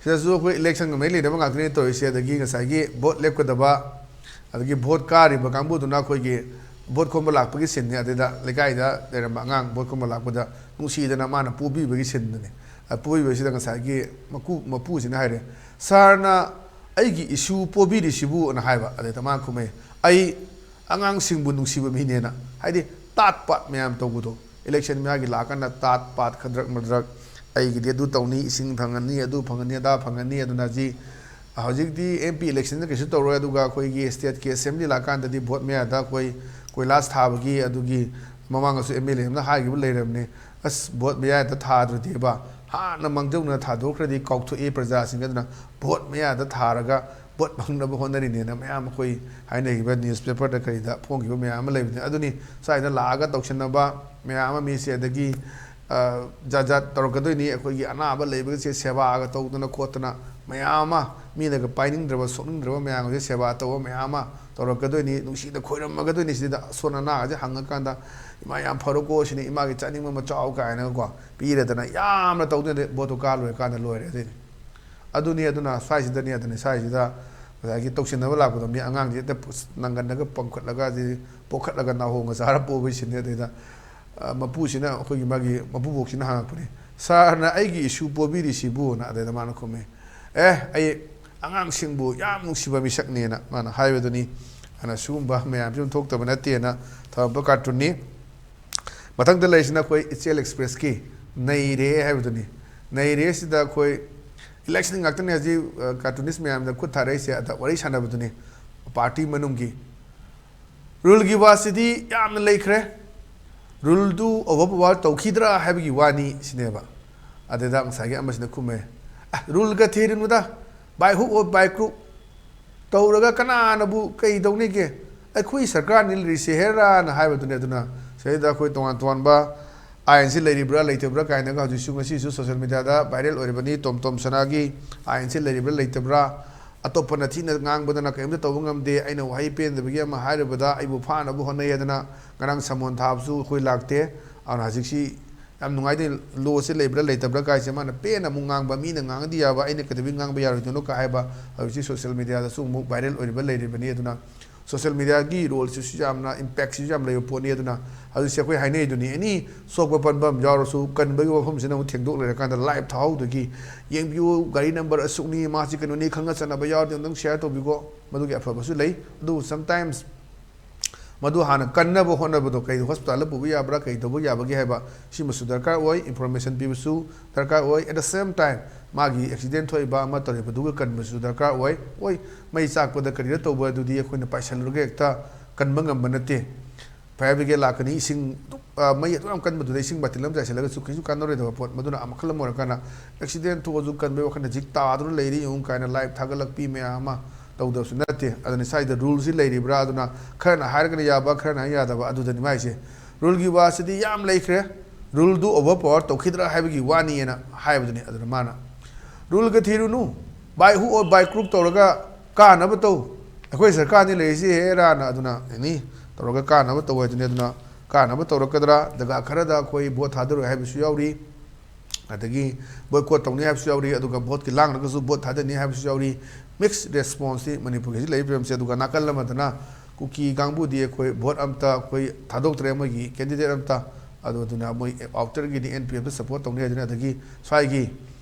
ꯁꯤꯗꯁꯨ ꯑꯩꯈꯣꯏ election ꯒ ꯃꯔꯤ ꯂꯩꯅꯕ ꯉꯥꯛꯇꯅꯤ ꯇꯧꯔꯤꯁꯦ꯫ ꯑꯗꯒꯤ ꯉꯁꯥꯏꯒꯤ vote ꯂꯦꯞꯀꯗꯕ, ꯑꯗꯒꯤ vote ꯀꯥꯔꯤꯕ ꯀꯥꯡꯕꯨꯗꯨꯅ ꯑꯩꯈꯣꯏꯒꯤ vote ꯈꯣꯝꯕ ꯂꯥꯛꯄꯒꯤ scene ꯅꯤ꯫ ꯑꯗꯨꯗ ꯂꯩꯀꯥꯏꯗ ꯂꯩꯔꯝꯕ ꯑꯉꯥꯡ vote ꯈꯣꯝꯕ ꯂꯥꯛꯄꯗ ꯅꯨꯡꯁꯤꯗꯅ ꯃꯥꯅ ꯄꯣꯕꯤꯕꯒꯤ scene ꯗꯨꯅꯤ꯫ ꯑ, ꯄꯣꯕꯤꯕꯁꯤꯗ ꯉꯁꯥꯏꯒꯤ ꯃꯀꯨ-, ꯃꯄꯨꯁꯤꯅ ꯍꯥꯏꯔꯦ, "Sir ꯅ ꯑꯩꯒꯤ issue ꯄꯣꯕꯤꯔꯤꯁꯤꯕꯨ?" ꯑꯅ ꯍꯥꯏꯕ꯫ ꯑꯗꯩꯗ ꯃꯥꯅ ꯈꯨꯝꯃꯦ, "ꯑꯩ ꯑꯉꯥꯡꯁꯤꯡꯕꯨ ꯅꯨꯡꯁꯤꯕ ꯃꯤꯅꯦꯅ"꯫ ꯍꯥꯏꯗꯤ ꯇꯥꯠ ꯄꯥꯠ ꯃꯌꯥꯝ ꯇꯧꯕꯗꯣ, election ꯃꯌꯥꯒꯤ ꯂꯥꯛꯑꯀꯥꯟꯗ ꯇꯥꯠ ꯄꯥꯠ ꯈꯗ꯭ꯔꯛ ꯃꯗ꯭ꯔꯛ, "ꯑꯩꯒꯤꯗꯤ ꯑꯗꯨ ꯇꯧꯅꯤ, ꯏꯁꯤꯡ ꯐꯪꯉꯅꯤ, ꯑꯗꯨ ꯐꯪꯉꯅꯤ, ꯑꯗꯥ ꯐꯪꯉꯅꯤ", ꯑꯗꯨꯅ ꯍꯧꯖꯤꯛ, ꯍꯧꯖꯤꯛꯇꯤ M P election ꯗ ꯀꯩꯁꯨ ꯇꯧꯔꯣꯏ꯫ ꯑꯗꯨꯒ ꯑꯩꯈꯣꯏꯒꯤ state ꯀꯤ assembly ꯂꯥꯛꯀꯥꯟꯗꯗꯤ vote ꯃꯌꯥꯗ ꯑꯩꯈꯣꯏ ꯀꯣꯏꯂꯥꯁ ꯊꯥꯕꯒꯤ, ꯑꯗꯨꯒꯤ ꯃꯃꯥꯡꯗꯁꯨ M L A ꯑꯃꯅ ꯍꯥꯏꯈꯤꯕ ꯂꯩꯔꯕꯅꯤ, "ꯑꯁ, vote ꯃꯌꯥꯗ ꯊꯥꯗ꯭ꯔꯗꯤꯕ, ꯍꯥꯟꯅ ꯃꯥꯡꯖꯧꯅꯅ ꯊꯥꯗꯣꯛꯈ꯭ꯔꯗꯤ ꯀꯥꯎꯊꯣꯛꯑꯦ ꯄ꯭ꯔꯖꯥꯁꯤꯡ", ꯑꯗꯨꯅ vote ꯃꯌꯥꯗ ꯊꯥꯔꯒ vote ꯐꯪꯅꯕ ꯍꯣꯠꯅꯔꯤꯅꯦꯅ ꯃꯌꯥꯝ ꯑꯩꯈꯣꯏ ꯍꯥꯏꯅꯈꯤꯕ newspaper ꯗ ꯀꯔꯤꯗ ꯐꯣꯡꯈꯤꯕ ꯃꯌꯥꯝ ꯑꯃ ꯂꯩꯕꯅꯤ꯫ ꯑꯗꯨꯅꯤ ꯁ꯭ꯋꯥꯏꯗ ꯂꯥꯛꯑꯒ ꯇꯧꯁꯤꯟꯅꯕ ꯃꯌꯥꯝ ꯑꯃ ꯃꯤꯁꯦ, ꯑꯗꯒꯤ, ꯑ, ꯖꯥꯠ ꯖꯥꯠ ꯇꯧꯔꯛꯀꯗꯣꯏꯅꯤ꯫ ꯑꯩꯈꯣꯏꯒꯤ ꯑꯅꯥꯕ ꯂꯩꯕꯒꯁꯦ ꯁꯦꯕꯥꯒ ꯇꯧꯗꯅ ꯈꯣꯠꯇꯅ ꯃꯌꯥꯝ ꯑꯃ, ꯃꯤꯅꯒ ꯄꯥꯏꯅꯤꯡꯗ꯭ꯔꯕ ꯁꯣꯛꯅꯤꯡꯗ꯭ꯔꯕ ꯃꯌꯥꯝ ꯑꯁꯦ ꯁꯦꯕꯥ ꯇꯧꯕ ꯃꯌꯥꯝ ꯑꯃ ꯇꯧꯔꯛꯀꯗꯣꯏꯅꯤ꯫ ꯅꯨꯡꯁꯤꯅ ꯈꯣꯏꯔꯝꯃꯒꯗꯣꯏꯅꯤ꯫ ꯁꯤꯗ ꯑꯁꯣꯟ ꯑꯅꯥꯒꯁꯦ ꯍꯪꯉꯀꯥꯟꯗ, "ꯏꯃꯥ ꯌꯥꯝ ꯐꯔꯣꯀꯣ ꯁꯤꯅꯤ, ꯏꯃꯥꯒꯤ ꯆꯥꯅꯤꯡꯕ ꯑꯃ ꯆꯥꯎ" ꯀꯥꯏꯅꯒꯀꯣ ꯄꯤꯔꯦꯗꯅ ꯌꯥꯝꯅ ꯇꯧꯗꯣꯏꯅꯤ꯫ Vote ꯇꯣ ꯀꯥ ꯂꯣꯏꯔꯀꯥꯟꯗ ꯂꯣꯏꯔꯦ ꯑꯗꯨꯏꯗꯤ꯫ ꯑꯗꯨꯅꯤ, ꯑꯗꯨꯅ ꯁ꯭ꯋꯥꯏꯁꯤꯗꯅꯤ, ꯑꯗꯨꯅ ꯁ꯭ꯋꯥꯏꯁꯤꯗ ꯉꯁꯥꯏꯒꯤ ꯇꯧꯁꯤꯟꯅꯕ ꯂꯥꯛꯄꯗꯣ ꯃꯤ ꯑꯉꯥꯡꯁꯦ ꯍꯦꯛꯇ ꯅꯪꯒꯟꯗꯒ ꯄꯪꯈꯠꯂꯒ, ꯑꯗꯩ ꯄꯣꯈꯠꯂꯒ ꯅꯥꯍꯣꯡꯒ ꯆꯥꯔ ꯄꯣꯕꯩ scene ꯅꯤ꯫ ꯑꯗꯩꯗ, ꯑ, ꯃꯄꯨꯁꯤꯅ, ꯑꯩꯈꯣꯏꯒꯤ ꯃꯥꯒꯤ ꯃꯄꯨꯕꯣꯛꯁꯤꯅ ꯍꯪꯉꯛꯄꯅꯦ, "Sir ꯅ ꯑꯩꯒꯤ issue ꯄꯣꯕꯤꯔꯤꯁꯤꯕꯨꯅ?" ꯑꯗꯩꯗ ꯃꯥꯅ ꯈꯨꯝꯃꯦ, "ꯑꯦ, ꯑꯩ ꯑꯉꯥꯡꯁꯤꯡꯕꯨ ꯌꯥꯝ ꯅꯨꯡꯁꯤꯕ ꯃꯤꯁꯛꯅꯦꯅ" ꯃꯥꯅ ꯍꯥꯏꯕꯗꯨꯅꯤ꯫ ꯑꯗꯨꯅ ꯁꯤꯒꯨꯝꯕ ꯃꯌꯥꯝꯁꯤ ꯑꯗꯨꯝ ꯊꯣꯛꯇꯕ ꯅꯠꯇꯦꯅ ꯊꯝꯃꯛꯄ cartoon ꯅꯤ꯫ ꯃꯊꯪꯗ ꯂꯩꯔꯤꯁꯤꯅ ꯑꯩꯈꯣꯏ ꯏꯆꯦꯜ Express ꯀꯤ ꯅꯩꯔꯦ ꯍꯥꯏꯕꯗꯨꯅꯤ꯫ ꯅꯩꯔꯦ ꯁꯤꯗ ꯑꯩꯈꯣꯏ election ꯉꯥꯛꯇꯅꯦ ꯍꯧꯖꯤꯛ, ꯑ, cartoonist ꯃꯌꯥꯝꯗ ꯈꯨꯠ ꯊꯥꯔꯛꯏꯁꯦ꯫ ꯑꯗ ꯋꯥꯔꯤ ꯁꯥꯟꯅꯕꯗꯨꯅꯤ party ꯃꯅꯨꯡꯒꯤ꯫ Rule ꯒꯤ ꯋꯥꯁꯤꯗꯤ ꯌꯥꯝꯅ ꯂꯩꯈ꯭ꯔꯦ꯫ Rule ꯗꯨ overpower ꯇꯧꯈꯤꯗ꯭ꯔꯥ ꯍꯥꯏꯕꯒꯤ ꯋꯥꯅꯤ ꯁꯤꯅꯦꯕ꯫ ꯑꯗꯨꯗ ꯉꯁꯥꯏꯒꯤ ꯑꯃꯁꯤꯅ ꯈꯨꯝꯃꯦ, "ꯑ, rule ꯒ ꯊꯤꯔꯨꯅꯨꯗ, by hook or by crook ꯇꯧꯔꯒ ꯀꯅꯥꯅꯕꯨ ꯀꯩ ꯇꯧꯅꯤꯒꯦ? ꯑꯩꯈꯣꯏ ꯁꯔꯀꯥꯔꯅꯤ ꯂꯩꯔꯤꯁꯦ ꯍꯦꯔꯥꯅ" ꯍꯥꯏꯕꯗꯨꯅꯤ꯫ ꯑꯗꯨꯅ ꯁꯤꯗꯩꯗ ꯑꯩꯈꯣꯏ ꯇꯣꯉꯥꯟ ꯇꯣꯉꯥꯟꯕ ꯑꯥꯏꯟꯁꯤ ꯂꯩꯔꯤꯕ꯭ꯔꯥ ꯂꯩꯇꯕ꯭ꯔꯥ ꯀꯥꯏꯅꯒ ꯍꯧꯖꯤꯛꯁꯨ ꯉꯁꯤꯁꯨ social media ꯗ viral ꯑꯣꯏꯔꯤꯕꯅꯤ꯫ ꯇꯣꯝ ꯇꯣꯝ ꯁꯅꯥꯒꯤ ꯑꯥꯏꯟꯁꯤ ꯂꯩꯔꯤꯕ꯭ꯔꯥ ꯂꯩꯇꯕ꯭ꯔꯥ, ꯑꯇꯣꯞꯄꯅ ꯊꯤꯅ ꯉꯥꯡꯕꯗꯅ ꯀꯔꯤꯝꯇ ꯇꯧꯕ ꯉꯝꯗꯦ, ꯑꯩꯅ ꯋꯥꯍꯩ ꯄꯦꯟꯗꯕꯒꯤ ꯑꯃ ꯍꯥꯏꯔꯨꯕꯗ ꯑꯩꯕꯨ ꯐꯥꯅꯕ ꯍꯣꯠꯅꯩ ꯍꯥꯏꯗꯅ ꯉꯔꯥꯡ ꯁꯃꯣꯟ ꯊꯥꯕꯁꯨ ꯑꯩꯈꯣꯏ ꯂꯥꯛꯇꯦ꯫ ꯑꯗꯨꯅ ꯍꯧꯖꯤꯛꯁꯤ ꯌꯥꯝ ꯅꯨꯡꯉꯥꯏꯇꯦ꯫ Law ꯁꯤ ꯂꯩꯕ꯭ꯔꯥ ꯂꯩꯇꯕ꯭ꯔꯥ ꯀꯥꯏꯁꯦ ꯃꯥꯅ ꯄꯦꯟꯅ ꯑꯃꯨꯛ ꯉꯥꯡꯕ, ꯃꯤꯅ ꯉꯥꯡꯉꯗꯤ ꯌꯥꯕ, ꯑꯩꯅ ꯀꯩꯗꯧꯕꯩ ꯉꯥꯡꯕ ꯌꯥꯔꯣꯏꯗꯣꯏꯅꯣ ꯀꯥ ꯍꯥꯏꯕ ꯍꯧꯖꯤꯛꯁꯤ social media ꯗꯁꯨ ꯑꯃꯨꯛ viral ꯑꯣꯏꯔꯤꯕ ꯂꯩꯔꯤꯕꯅꯤ꯫ ꯑꯗꯨꯅ social media ꯒꯤ role ꯁꯤꯁꯨ ꯌꯥꯝꯅ impact ꯁꯤꯁꯨ ꯌꯥꯝ ꯂꯩꯕ ꯄꯣꯠꯅꯤ꯫ ꯑꯗꯨꯅ ꯍꯧꯖꯤꯛꯁꯦ ꯑꯩꯈꯣꯏ ꯍꯥꯏꯅꯩꯗꯨꯅꯤ, ꯑꯦꯅꯤ ꯁꯣꯛꯄ ꯄꯟꯕ ꯑꯃ ꯌꯥꯎꯔꯁꯨ ꯀꯟꯕꯒꯤ ꯋꯥꯐꯝꯁꯤꯅ ꯑꯃꯨꯛ ꯊꯦꯡꯗꯣꯛ ꯂꯩꯔꯀꯥꯟꯗ live ꯊꯥꯍꯧꯗꯒꯤ ꯌꯦꯡꯕꯤꯌꯨ, ꯒꯥꯔꯤ number ꯑꯁꯨꯛꯅꯤ, ꯃꯥꯁꯤ ꯀꯩꯅꯣꯅꯤ, ꯈꯪꯅ ꯆꯠꯅꯕ ꯌꯥꯎꯔꯗꯤ ꯑꯃꯨꯛꯇꯪ share ꯇꯧꯕꯤꯀꯣ꯫ ꯃꯗꯨꯒꯤ ꯑꯐꯕꯁꯨ ꯂꯩ꯫ ꯑꯗꯨꯕꯨ sometimes ꯃꯗꯨ ꯍꯥꯟꯅ ꯀꯟꯅꯕ ꯍꯣꯠꯅꯕꯗꯣ, ꯀꯩ hospital ꯗ ꯄꯨꯕ ꯌꯥꯕ꯭ꯔꯥ, ꯀꯩ ꯇꯧꯕ ꯌꯥꯕꯒꯦ ꯍꯥꯏꯕ ꯁꯤꯃꯁꯨ ꯗꯔꯀꯥꯔ ꯑꯣꯏ꯫ Information ꯄꯤꯕꯁꯨ ꯗꯔꯀꯥꯔ ꯑꯣꯏ꯫ At the same time ꯃꯥꯒꯤ accident ꯊꯣꯛꯏꯕ ꯑꯃ ꯇꯧꯔꯤꯕꯗꯨꯒ ꯀꯟꯕꯁꯨ ꯗꯔꯀꯥꯔ ꯑꯣꯏ꯫ ꯍꯣꯏ, ꯃꯩ ꯆꯥꯛꯄꯗ ꯀꯔꯤꯗ ꯇꯧꯕ ꯑꯗꯨꯗꯤ ꯑꯩꯈꯣꯏꯅ ꯄꯥꯏꯁꯜꯂꯨꯔꯒ ꯍꯦꯛꯇ ꯀꯟꯕ ꯉꯝꯕ ꯅꯠꯇꯦ꯫ Fire brigade ꯂꯥꯛꯀꯅꯤ, ꯏꯁꯤꯡ, ꯑ, ꯃꯩ ꯑꯗꯨꯛ ꯌꯥꯝ ꯀꯟꯕꯗꯨꯗ ꯏꯁꯤꯡ ꯕꯥꯇꯤꯜ ꯑꯃ ꯆꯥꯏꯁꯤꯜꯂꯒꯁꯨ ꯀꯩꯁꯨ ꯀꯥꯟꯅꯔꯣꯏꯗꯕ ꯄꯣꯠ꯫ ꯃꯗꯨꯅ ꯃꯈꯜ ꯑꯃ ꯑꯣꯏꯔꯀꯥꯟꯗ accident ꯊꯣꯛꯑꯁꯨ ꯀꯟꯕꯒꯤ ꯋꯥꯈꯜꯗ ꯍꯧꯖꯤꯛ ꯇꯥꯗꯨꯅ ꯂꯩꯔꯤ ꯌꯦꯡꯉꯨ ꯀꯥꯏꯅ live ꯊꯥꯒꯠꯂꯛꯄꯤ ꯃꯌꯥꯝ ꯑꯃ ꯇꯧꯗꯕꯁꯨ ꯅꯠꯇꯦ꯫ ꯑꯗꯨꯅ ꯁ꯭ꯋꯥꯏꯗ rule ꯁꯤ ꯂꯩꯔꯤꯕ꯭ꯔꯥ? ꯑꯗꯨꯅ ꯈꯔꯅ ꯍꯥꯏꯔꯒꯅ ꯌꯥꯕ, ꯈꯔꯅ ꯍꯥꯏ ꯌꯥꯗꯕ, ꯑꯗꯨꯗꯅꯤ ꯃꯥꯏꯁꯦ꯫ Rule ꯒꯤ ꯋꯥꯁꯤꯗꯤ ꯌꯥꯝ ꯂꯩꯈ꯭ꯔꯦ꯫ Rule ꯗꯨ overpower ꯇꯧꯈꯤꯗ꯭ꯔꯥ ꯍꯥꯏꯕꯒꯤ ꯋꯥꯅꯤꯅ ꯍꯥꯏꯕꯗꯨꯅꯤ꯫ ꯑꯗꯨꯅ ꯃꯥꯅ, "Rule ꯒ ꯊꯤꯔꯨꯅꯨ, by hook or by crook ꯇꯧꯔꯒ ꯀꯥꯅꯕ ꯇꯧ꯫ ꯑꯩꯈꯣꯏ ꯁꯔꯀꯥꯔꯅꯤ ꯂꯩꯔꯤꯁꯤ ꯍꯦꯔꯥꯅ ꯑꯗꯨꯅ ꯑꯦꯅꯤ ꯇꯧꯔꯒ ꯀꯥꯅꯕ ꯇꯧ ꯍꯥꯏꯗꯨꯅꯤ꯫ ꯑꯗꯨꯅ ꯀꯥꯅꯕ ꯇꯧꯔꯛꯀꯗ꯭ꯔꯥ? ꯖꯒꯥ ꯈꯔꯗ ꯑꯩꯈꯣꯏ vote ꯊꯥꯗꯔꯣꯏ ꯍꯥꯏꯕꯁꯨ ꯌꯥꯎꯔꯤ, ꯑꯗꯒꯤ boycott ꯇꯧꯅꯤ ꯍꯥꯏꯕꯁꯨ ꯌꯥꯎꯔꯤ, ꯑꯗꯨꯒ vote ꯀꯤ ꯂꯥꯡꯂꯒꯁꯨ vote ꯊꯥꯗꯅꯤ ꯍꯥꯏꯕꯁꯨ ꯌꯥꯎꯔꯤ꯫ Mixed response ꯁꯤ ꯃꯅꯤꯄꯨꯔꯒꯤ ꯍꯧꯖꯤꯛ ꯂꯩꯔꯤꯕ ꯐꯤꯕꯝꯁꯦ꯫ ꯑꯗꯨꯒ ꯅꯥꯀꯜ ꯑꯃꯗꯅ ꯀꯨꯀꯤ ꯀꯥꯡꯕꯨꯗꯤ ꯑꯩꯈꯣꯏ vote ꯑꯝꯇ ꯑꯩꯈꯣꯏ ꯊꯥꯗꯣꯛꯇ꯭ꯔꯦ, ꯃꯣꯏꯒꯤ candidate ꯑꯝꯇ꯫ ꯑꯗꯨ ꯑꯗꯨꯅ ꯃꯣꯏ outer ꯒꯤꯗꯤ N P F ꯇ support ꯇꯧꯅꯤ ꯍꯥꯏꯗꯨꯅꯤ꯫ ꯑꯗꯒꯤ ꯁ꯭ꯋꯥꯏꯒꯤ,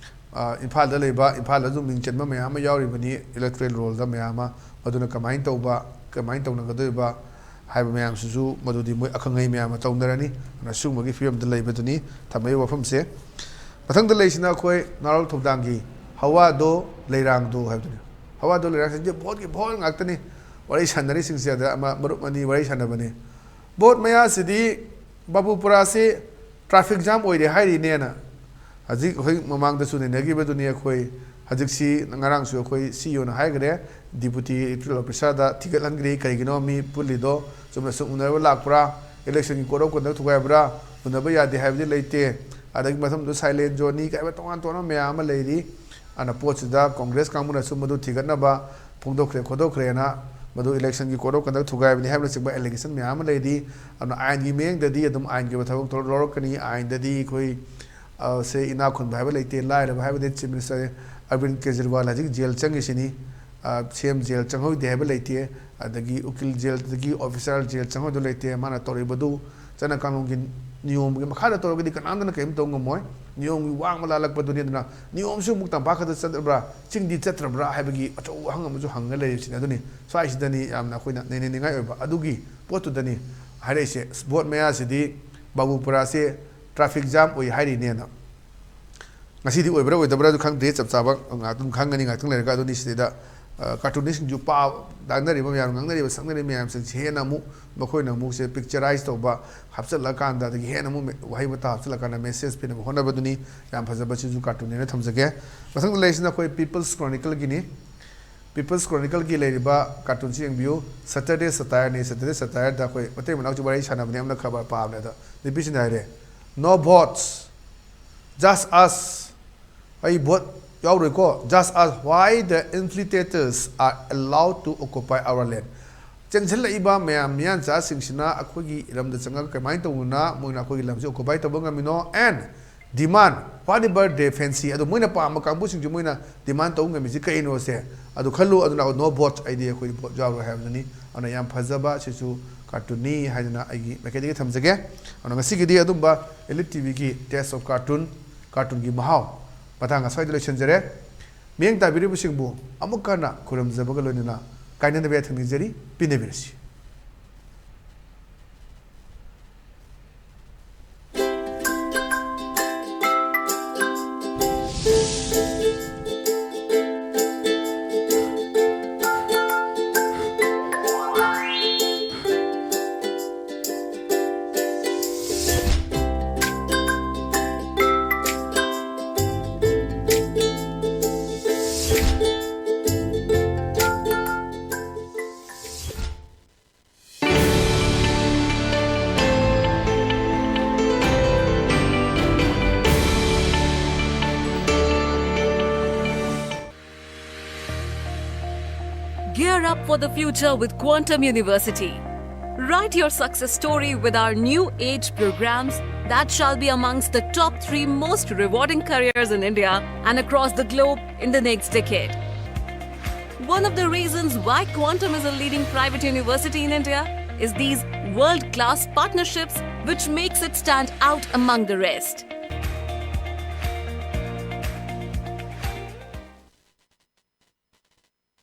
ꯑ, ꯏꯝꯐꯥꯜꯗ ꯂꯩꯕ, ꯏꯝꯐꯥꯜꯗꯁꯨ ꯃꯤꯡ ꯆꯟꯕ ꯃꯌꯥꯝ ꯑꯃ ꯌꯥꯎꯔꯤꯕꯅꯤ electoral roll ꯗ ꯃꯌꯥꯝ ꯑꯃ꯫ ꯃꯗꯨꯅ ꯀꯃꯥꯏꯅ ꯇꯧꯕ, ꯀꯃꯥꯏꯅ ꯇꯧꯅꯒꯗꯣꯏꯕ ꯍꯥꯏꯕ ꯃꯌꯥꯝꯁꯤꯁꯨ ꯃꯗꯨꯗꯤ ꯃꯣꯏ ꯑꯈꯪ ꯑꯍꯩ ꯃꯌꯥꯝꯅ ꯇꯧꯅꯔꯅꯤ꯫ ꯑꯗꯨꯅ ꯁꯤꯒꯨꯝꯕꯒꯤ ꯐꯤꯕꯝꯗ ꯂꯩꯕꯗꯨꯅꯤ ꯊꯝꯃꯛꯏꯕ ꯋꯥꯐꯝꯁꯦ꯫ ꯃꯊꯪꯗ ꯂꯩꯁꯤꯅ ꯑꯩꯈꯣꯏ ꯅꯍꯥꯔꯣꯜ ꯊꯧꯗꯥꯡꯒꯤ ꯍꯋꯥꯗꯣ ꯂꯩꯔꯥꯡꯗꯣ ꯍꯥꯏꯕꯗꯨꯅꯤ꯫ ꯍꯋꯥꯗꯣ ꯂꯩꯔꯥꯡꯁꯦ ꯍꯧꯖꯤꯛ vote ꯀꯤ vote ꯉꯥꯛꯇꯅꯤ꯫ ꯋꯥꯔꯤ ꯁꯥꯟꯅꯔꯤꯁꯤꯡꯁꯦ ꯑꯗ ꯑꯃ ꯃꯔꯨꯞ ꯑꯅꯤ ꯋꯥꯔꯤ ꯁꯥꯟꯅꯕꯅꯤ꯫ Vote ꯃꯌꯥꯁꯤꯗꯤ ꯕꯥꯕꯨꯄꯨꯔꯥꯁꯤ traffic jam ꯑꯣꯏꯔꯦ ꯍꯥꯏꯔꯤꯅꯦꯅ ꯍꯧꯖꯤꯛ, ꯍꯧꯖꯤꯛ ꯃꯃꯥꯡꯗꯁꯨ ꯅꯩꯅꯈꯤꯕꯗꯨꯅꯤ꯫ ꯑꯩꯈꯣꯏ ꯍꯧꯖꯤꯛꯁꯤ ꯉꯔꯥꯡꯁꯨ ꯑꯩꯈꯣꯏ C E O ꯅ ꯍꯥꯏꯈ꯭ꯔꯦ, deputy electoral officer ꯗ ꯊꯤꯒꯠꯍꯟꯈ꯭ꯔꯦ꯫ ꯀꯔꯤꯒꯤꯅꯣ ꯃꯤ ꯄꯨꯜꯂꯤꯗꯣ? ꯆꯨꯝꯅ ꯁꯨꯝ ꯎꯅꯕ ꯂꯥꯛꯄ꯭ꯔꯥ? Election ꯒꯤ code of conduct ꯊꯨꯒꯥꯏꯕ꯭ꯔꯥ? ꯎꯅꯕ ꯌꯥꯗꯦ ꯍꯥꯏꯕꯗꯤ ꯂꯩꯇꯦ꯫ ꯑꯗꯒꯤ ꯃꯊꯪꯗ silent zone ꯅꯤ ꯀꯥꯏꯕ ꯇꯣꯉꯥꯟ ꯇꯣꯉꯥꯟꯕ ꯃꯌꯥꯝ ꯑꯃ ꯂꯩꯔꯤ꯫ ꯑꯗꯨꯅ ꯄꯣꯠꯁꯤꯗ ꯀꯣꯡꯒ꯭ꯔꯦꯁ ꯀꯥꯡꯕꯨꯅꯁꯨ ꯃꯗꯨ ꯊꯤꯒꯠꯅꯕ ꯐꯣꯡꯗꯣꯛꯈ꯭ꯔꯦ ꯈꯣꯠꯇꯣꯛꯈ꯭ꯔꯦꯅ, ꯃꯗꯨ election ꯒꯤ code of conduct ꯊꯨꯒꯥꯏꯕꯅꯤ ꯍꯥꯏꯕꯅꯆꯤꯡꯕ allegation ꯃꯌꯥꯝ ꯑꯃ ꯂꯩꯔꯤ꯫ ꯑꯗꯨꯅ ꯑꯥꯏꯟꯒꯤ ꯃꯤꯠꯌꯦꯡꯗꯗꯤ ꯑꯗꯨꯝ ꯑꯥꯏꯟꯒꯤ ꯑꯣꯏꯕ ꯊꯕꯛ ꯊꯧꯔꯝ ꯂꯧꯔꯛꯀꯅꯤ꯫ ꯑꯥꯏꯟꯗꯗꯤ ꯑꯩꯈꯣꯏ, ꯑ, ꯁꯦ ꯏꯅꯥꯛ ꯈꯨꯟꯕ ꯍꯥꯏꯕ ꯂꯩꯇꯦ, ꯂꯥꯏꯔꯕ ꯍꯥꯏꯕ ꯂꯩꯇꯦ꯫ Chief Minister ꯑꯔꯕꯤꯟ ꯀꯦꯖꯔꯤꯋꯥꯜ ꯍꯧꯖꯤꯛ ꯖꯦꯜ ꯆꯪꯉꯤꯁꯤꯅꯤ꯫ ꯑ, ꯁꯤ ꯑꯦꯝ ꯖꯦꯜ ꯆꯪꯍꯧꯗꯦ ꯍꯥꯏꯕ ꯂꯩꯇꯦ꯫ ꯑꯗꯒꯤ ꯎꯀꯤꯜ ꯖꯦꯜꯗꯒꯤ officer ꯖꯦꯜ ꯆꯪꯍꯧꯗꯕ ꯂꯩꯇꯦ꯫ ꯃꯥꯅ ꯇꯧꯔꯤꯕꯗꯨ ꯆꯠꯅ ꯀꯥꯡꯂꯣꯟꯒꯤ ꯅꯤꯌꯣꯝꯒꯤ ꯃꯈꯥꯗ ꯇꯧꯔꯒꯗꯤ ꯀꯅꯥꯝꯇꯅ ꯀꯔꯤꯝ ꯇꯧꯕ ꯉꯝꯃꯣꯏ꯫ ꯅꯤꯌꯣꯝꯒꯤ ꯋꯥꯡꯃ ꯂꯥꯜꯂꯛꯄꯗꯨꯅꯤ꯫ ꯑꯗꯨꯅ ꯅꯤꯌꯣꯝꯁꯨ ꯑꯃꯨꯛ ꯇꯝꯄꯥꯛ ꯈꯛꯇ ꯆꯠꯇꯕ꯭ꯔꯥ, ꯆꯤꯡꯗꯤ ꯆꯠꯇ꯭ꯔꯕ꯭ꯔꯥ ꯍꯥꯏꯕꯒꯤ ꯑꯆꯧꯕ ꯋꯥꯍꯪ ꯑꯃꯁꯨ ꯍꯪꯉ ꯂꯩꯔꯤꯕꯁꯤꯅꯤ꯫ ꯑꯗꯨꯅꯤ ꯁ꯭ꯋꯥꯏꯁꯤꯗꯅꯤ ꯌꯥꯝꯅ ꯑꯩꯈꯣꯏꯅ ꯅꯩꯅꯅꯤꯡꯉꯥꯏ ꯑꯣꯏꯕ꯫ ꯑꯗꯨꯒꯤ ꯄꯣꯠꯇꯨꯗꯅꯤ ꯍꯥꯏꯔꯛꯏꯁꯦ꯫ Vote ꯃꯌꯥꯁꯤꯗꯤ ꯕꯥꯕꯨꯄꯨꯔꯥꯁꯦ traffic jam ꯑꯣꯏ ꯍꯥꯏꯔꯤꯅꯦꯅ꯫ ꯉꯁꯤꯗꯤ ꯑꯣꯏꯕ꯭ꯔꯥ ꯑꯣꯏꯗꯕ꯭ꯔꯥ ꯑꯗꯨ ꯈꯪꯗ꯭ꯔꯦ, ꯆꯞ ꯆꯥꯕ ꯉꯥꯏꯍꯥꯛꯇꯪ ꯈꯪꯒꯅꯤ꯫ ꯉꯥꯏꯍꯥꯛꯇꯪ ꯂꯩꯔꯒ ꯑꯗꯨꯅꯤ ꯁꯤꯗꯩꯗ, ꯑ, cartoonistꯁꯤꯡꯁꯨ ꯄꯥ-, ꯉꯥꯡꯅꯔꯤꯕ ꯃꯌꯥꯝ, ꯉꯥꯡꯅꯔꯤꯕ ꯁꯛꯅꯔꯤꯕ ꯃꯌꯥꯝꯁꯤꯡꯁꯤ ꯍꯦꯟꯅ ꯑꯃꯨꯛ ꯃꯈꯣꯏꯅ ꯑꯃꯨꯛꯁꯦ pictureize ꯇꯧꯕ, ꯍꯥꯞꯆꯤꯜꯂꯀꯥꯟꯗ, ꯑꯗꯒꯤ ꯍꯦꯟꯅ ꯑꯃꯨꯛ ꯃꯦ-, ꯋꯥꯍꯩ ꯋꯥꯇꯥ ꯍꯥꯞꯆꯤꯜꯂꯀꯥꯟꯗ message ꯄꯤꯅꯕ ꯍꯣꯠꯅꯕꯗꯨꯅꯤ꯫ ꯌꯥꯝ ꯐꯖꯕ, ꯁꯤꯁꯨ cartoonꯅꯦꯅ ꯊꯝꯖꯒꯦ꯫ ꯃꯊꯪꯗ ꯂꯩꯔꯤꯁꯤꯅ ꯑꯩꯈꯣꯏ People's Chronicleꯒꯤꯅꯤ꯫ People's Chronicleꯒꯤ ꯂꯩꯔꯤꯕ cartoonꯁꯤ ꯌꯦꯡꯕꯤꯌꯨ꯫ Saturday Satireꯅꯤ꯫ Saturday Satireꯗ ꯑꯩꯈꯣꯏ ꯃꯇꯩ ꯃꯅꯥꯎꯁꯤ ꯋꯥꯔꯤ ꯁꯥꯟꯅꯕꯅꯦ, ꯑꯃꯅ ꯈꯔ ꯄꯥꯕꯅꯦ꯫ ꯑꯗ ꯅꯨꯄꯤꯁꯤꯅ ꯍꯥꯏꯔꯦ, "No votes, just us." ꯑꯩ vote ꯌꯥꯎꯔꯣꯏꯀꯣ꯫ "Just us, why the infiltrators are allowed to occupy our land?" ꯆꯦꯟꯁꯤꯜꯂꯛꯏꯕ ꯃꯌꯥꯝ ꯃꯤꯌꯥꯟꯆꯥꯁꯤꯡꯁꯤꯅ ꯑꯩꯈꯣꯏꯒꯤ ꯂꯝꯗ ꯆꯪꯉꯒ ꯀꯃꯥꯏꯅ ꯇꯧꯗꯅ ꯃꯣꯏꯅ ꯑꯩꯈꯣꯏꯒꯤ ꯂꯝꯁꯤ occupy ꯇꯧꯕ ꯉꯝꯃꯤꯅꯣ? And demand whatever they fancy꯫ ꯑꯗꯣ ꯃꯣꯏꯅ ꯄꯥꯝꯕ ꯀꯥꯡꯕꯨꯁꯤꯡꯁꯤ ꯃꯣꯏꯅ demand ꯇꯧꯕ ꯉꯝꯃꯤꯁꯤ ꯀꯩꯅꯣꯁꯦ ꯑꯗꯨ ꯈꯜꯂꯨ꯫ ꯑꯗꯨꯅ "No vote", ꯑꯩꯗꯤ ꯑꯩꯈꯣꯏ vote ꯌꯥꯎꯔꯣꯏ ꯍꯥꯏꯕꯗꯨꯅꯤ꯫ ꯑꯗꯨꯅ ꯌꯥꯝ ꯐꯖꯕ, ꯁꯤꯁꯨ cartoonꯅꯤ ꯍꯥꯏꯗꯅ ꯑꯩꯒꯤ ꯃꯥꯏꯀꯩꯗꯒꯤ ꯊꯝꯖꯒꯦ꯫ ꯑꯗꯨꯅ ꯉꯁꯤꯒꯤꯗꯤ ꯑꯗꯨꯝꯕ Elite TVꯒꯤ Taste of Cartoon, cartoonꯒꯤ ꯃꯍꯥꯎ ꯃꯇꯥꯡ ꯑꯁ꯭ꯋꯥꯏꯗ ꯂꯣꯏꯁꯤꯟꯖꯔꯦ꯫ ꯃꯤꯠꯌꯦꯡ ꯇꯥꯕꯤꯔꯤꯕꯁꯤꯡꯕꯨ ꯑꯃꯨꯛ ꯍꯟꯅ ꯈꯨꯔꯨꯝꯖꯕꯒ ꯂꯣꯏꯅꯅ ꯀꯥꯏꯅꯅꯕ ꯌꯥꯊꯪ ꯅꯤꯖꯔꯤ꯫ ꯄꯤꯟꯅꯕꯤꯔꯁꯤ꯫ up for the future with Quantum University. Write your success story with our new age programs that shall be amongst the top three most rewarding careers in India and across the globe in the next decade. One of the reasons why Quantum is a leading private university in India is these world class partnerships, which makes it stand out among the rest.